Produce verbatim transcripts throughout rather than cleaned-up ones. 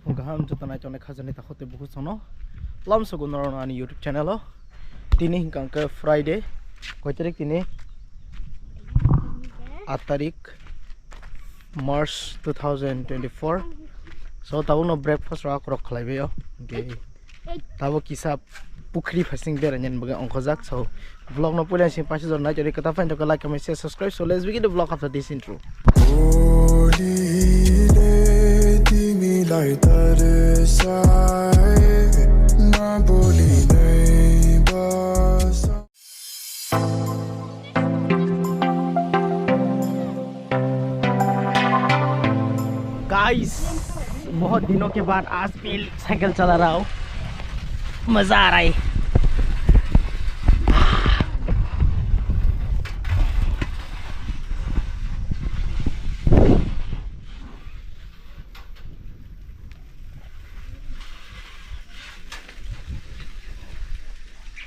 Gaham joto naitongnai khajani takhuk tei bukhuk chwngno lamsogo norokno ani YouTube channel o. Tini hwnkha hwnkhe Friday, koi tarik tini? Aat tarik March two thousand twenty-four. So tabukno breakfast rok rok khlaibaio. Hwnkhe tabuk kisa pukhri phasing berainani bagwi ongkhojak. So vlog no puila sing paisa jora nai chori kata fain jora like, comment, share, subscribe. So let's begin the vlog after this intro. Guys, बहुत दिनों के बाद आज भी साइकिल चला रहा हूँ, मजा आ रहा है।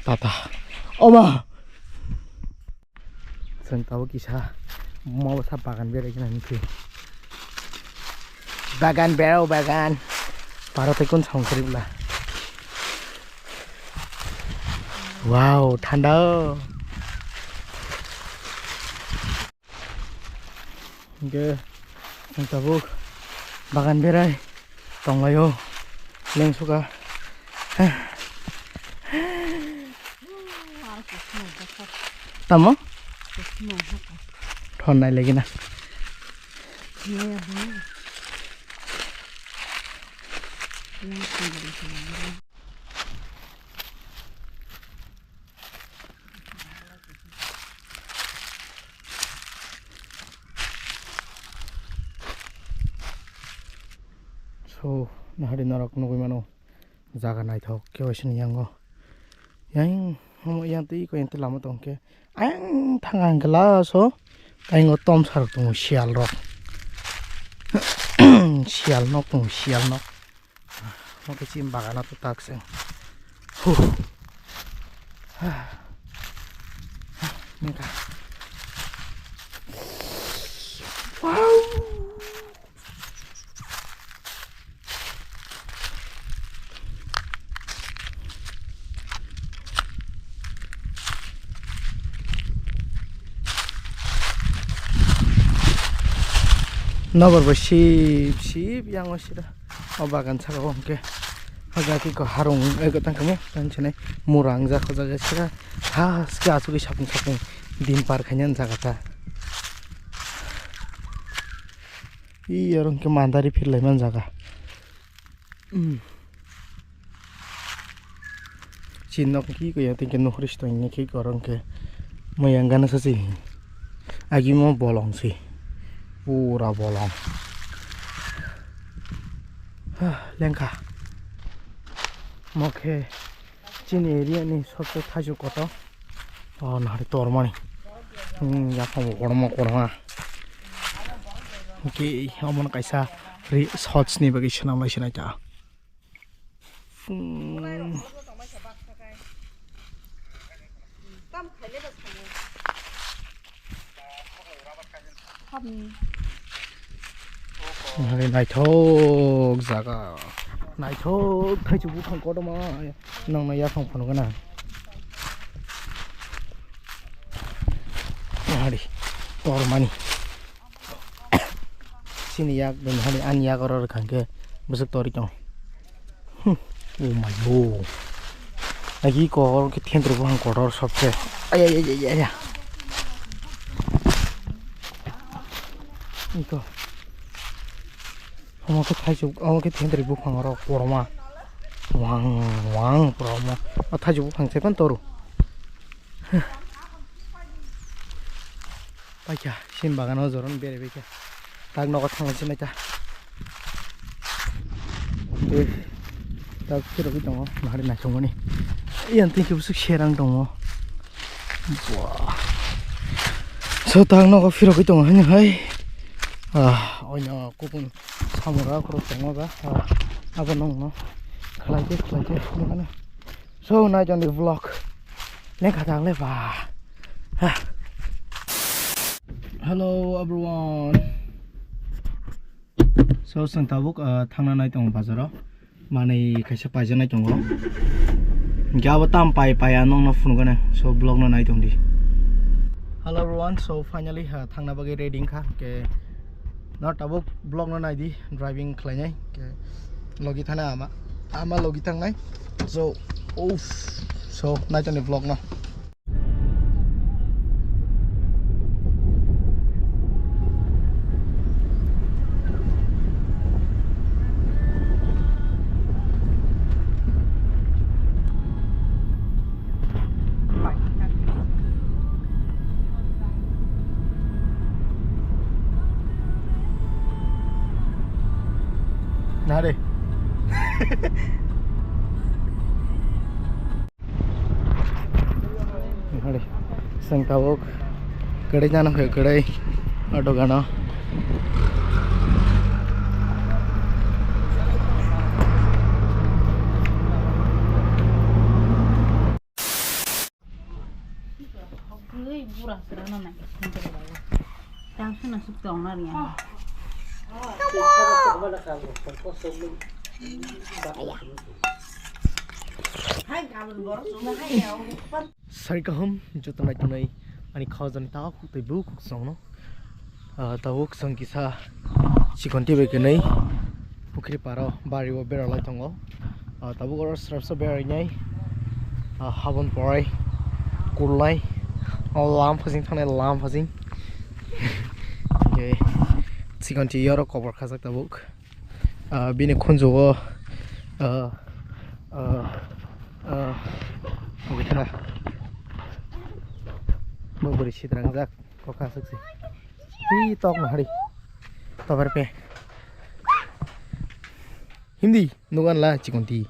Tata. Oma. Chwng tabuk kisa mabo sa bagan berai gana nukhi. Bagan berao bagan. Baro tei kun samung kwrwi bwla. Wow, thanda o. Hingke chwng tabuk bagan berai tonglaio, lengsuka. Tamo? Thon nai lagi na. So, nahari norok nugui mano, jaga naithok khe waisini yango. Yang, homo yang twi ko yang twi lama tong khe. Ayang thang ang khe laso, kaingo tom sarok tongo, siyal rok. Siyal nok tongo, siyal nok. Oke, chim bagana to tak seng. Huh. Mengka. Wow. Nobor bo sip sip yang o sida. O bagan saka o hwnkhe. O jaga khe harung ego tang kamo. Tang sinai mura wngjak o jaga sida. Haske asugwi sapung sapung din par khaina jaga ta. Iyaro hwnkhe mandari phirlaimani jaga. Hmm. Chin nok ki ko ya tingke nuhri stoi ni ki korong ke. Mo yang gana sa si. Agi mo bolong si. Pura bolong. Hah, lengkha. Mo khe chini area ni sobse thaichuk kotor. O nahari tormani. Hmm, yaphang bo korma korma. Ki omo kaisa ri shots ni bagwi swnam lai sinai ta. Hmm. Nahari naithok jaga. Naithok thaichuk buphang kotorma. Nangno yaphang phunukgwna. Nahari tormani. Chini yak bini hani ani yak oro rwkha hwnkhe bwswk torwi tongo. Hmm. Oh my God. Agi kok oro khe thentwrwi buphang kotor sobse. Ay, ay, ay, ay, ay, ay. Iko. Omo khe thaichuk, omo khe thentwrwi buphang oro korma. Wang, wang, pura omo. O thaichuk buphang se phano toru. Paikha, sim bagano joron bere baikha. Tak nogo thangma sinai ta. Eh, tak phirogwi tongo, nahari naisongmani. Yang tingki busuk serang tongo. Buah. So, tak nogo phirogwi tongo, hani hai. Ah, oino kupun samura khoro tongo ba. Ah, abo nongno. Khlaide, khlaide, nongno. So, nai jani vlog. Lengkha tang le ba. Ha. Hello, everyone. So, chwng tabuk, ah, thangna nai tongo bazaro. Manwi kaisa paijaknai tongo. Hinkhe abo tam pai pai ang nokno phunukgana. So, vlog no nai tongdi. Hello everyone, so finally, ah, thangna bagwi ready wngkha. Hinkhe no tabuk vlog no naidi, driving khlainai. Hinkhe logi thana ama, ama logi thangnai. So, uff, so nai tongdi vlog no. Nare. Hari, chwng tabuk kwrwi jana phai kwrwi o dogano. Sari kaham joto nai tongnai ani khajani ta khuk tei bukhuk songno. Ah, tabuk chwng kisa chikon twi bai kwnwi pukhri paro bari o bera lai tongo. Ah, tabuk oro srapsa bera rinai, ah, habon porai kulnai, o lam phasing thangnai lam phasing. Hinkhe chikon twi oro kobor khajak tabuk. Ah, bini khunjugo, ah, ah, ah, bo bwrwi sitrangjak, kokha aswk se. Hi tok no hari. Tobar pe. Hindi, nugan la chikon twi.